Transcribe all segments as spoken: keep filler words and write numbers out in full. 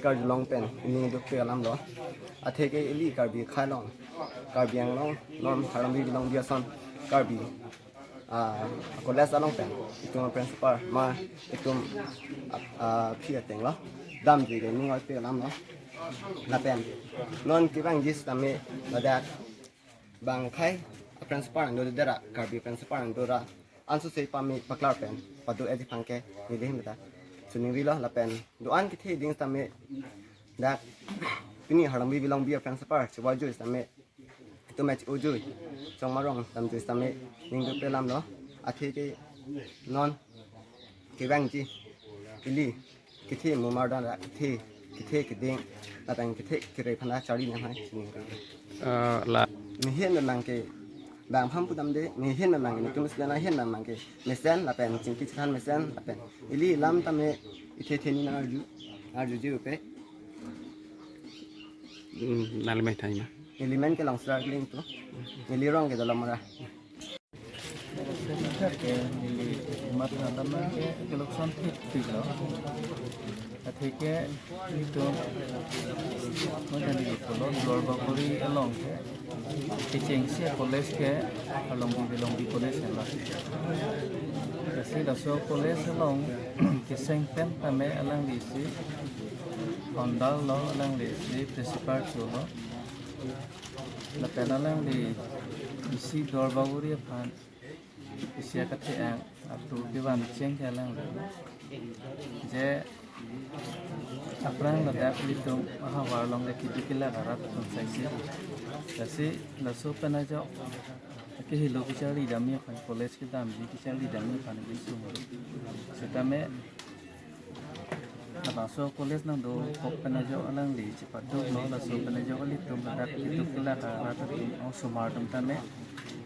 Karjulong pen ining dukpe alam lo. Atheke ili Karbi akhei along, Karbi Anglong non Harlongbi Bilongbi ason Karbi, ah, college along pen itum principal ma itum, ah, aphi ateng lo damji ke ining dukpe alam lo. Lapen non kevangji sitame ladak bang akhei a-principal nangdo dera, Karbi principal nangdo ra, ansose pame paklar pen pado-etji aphan ke neli ahin ta chiningrilo. Lapen do-an kethe ding sitame dak pini Harlongbi Bilongbi a-principal chevajui sitame itum ach ujui Chongmarong damjui sitame ining dukpe alam lo. Atheke non kevangji ili kethe mumar dan ra kethe, kethe keding lapen kethe kere aphan ta charli nanghai chiningri. Eh, la. Mesen memang ke bang aphan pudamde, mesen memang ke netum student ahin memang ke mesen lapen chingki chethan mesen lapen ili lam tame ithe the ni nang-arju, arjuji upe. Hmm, nangli men than ma? Neli men ke Longsar Kling tu. Neli rong ke Dolamara. Ke neli matha tame ke kelokson thik thik lo. Atheke itum, mo tadi itu lo, Duar Bagori along ke kechengsi college ke Harlongbi Bilongbi College lo. Lasi laso college along kecheng pen tame alanglisi founder lo, alanglisi principal cholo. Lapen alangli isi Duar Bagori aphan isi akethe-ang atur kevan cheng ke alangli. Je aphrang ladak ilitum ahavar along ke keduk kelak arat atum saisi. Lasi laso pen ajok kehelo kecharli damji aphan, college kedamji kecharli damji aphan kesung. Sitame labangso college nangdokok pen ajok alangli chepaduk lo, laso pen ajok ilitum ladak keduk kelak arat atum osomar atum tame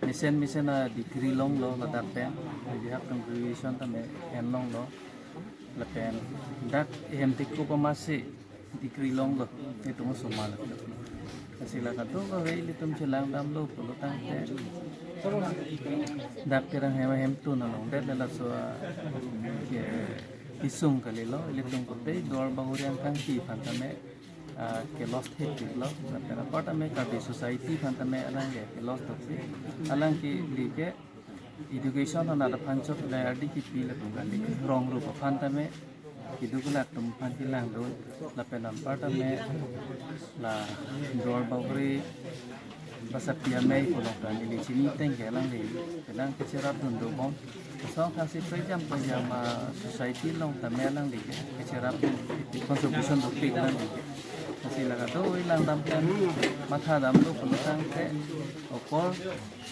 mesen mesen a-degree longlo ladak pen, bihak atum graduation tame en longlo. Lapen dak hem tik ko pamasi degree longlo, itum osomar lo. Lasi la kadokave ilitum chelang damlo pulo tangte dak kerang hem ahemtun along det le laso a ke kesung kalilo, ilitum kopei Duar Bagori angkangpi aphan tame, ah, ke loss thekpiklo, lapen apar tame Karbi society aphan tame alang ke, ke loss dokpik, alang ke ili ke education anat aphan chot le ardi kipi lapen kali rong rup aphan tame keduk kelak atum aphan kelangdun, lapen anpar tame la Duar Bagori basa P M A kolong ta neli chini teng ke alangli kelang kecherapdun dobom. Song thasi pejam pejam, ah, society along tame alangli ke kecherapdun contribution dopik alangli ke. Lasi la kadokave lang dam pen matha damlo pulo tangte okor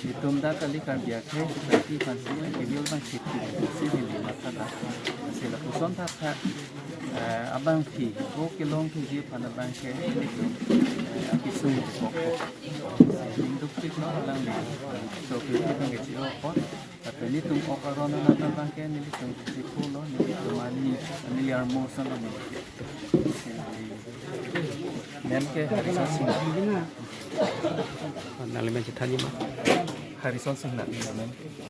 itum dak kali Karbi akhei society aphansi kevil abang safety si neli matha dam. Lasi lapuson thakthak, eh, abangpi ko kelong thuji aphan abang ke itum, eh, akesung kok. Ining dukpik lo alangli. So, itum abang ke chiro apot. Tapi nelitum ok aron anat abang ke nelitum chiklo, nelitum ani, ani armo son ani. Men ke Harison Singh. Nangli men chethanji ma? Harison Singh nangli men.